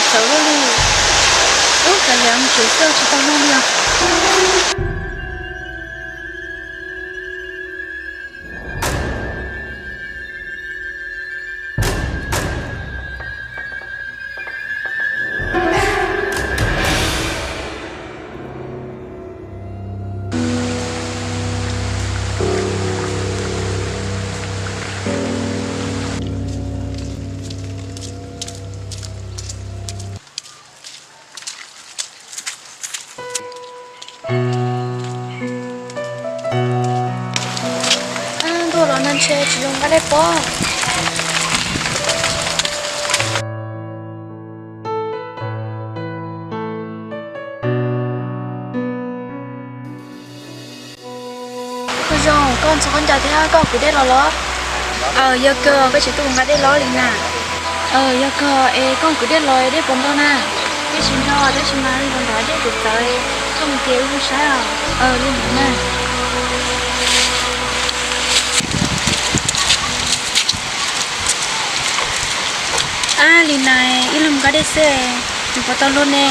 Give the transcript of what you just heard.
Txawv luaj li. Ub, txawv liam mus tsev xwb tsis tau luaj li os. Ntuj los nag ntshe tsis zoo nqa dej pob. Koj zoo, koj ntxhov khaub ncaws thiab koj kwv dej los los? Aw, yog kawg, koj tseem tuaj nqa dej los li na. Aw, yog kawg es koj kwv dej los dej puas nto na? Dej tsis nto, tab sis mas li ntawd dej txawv txawv, koj mus ces wb mus saib os. Aw, li ntawd na. Ab, li na, ib leeg nqa dej xwb, nws puas tau luaj ne?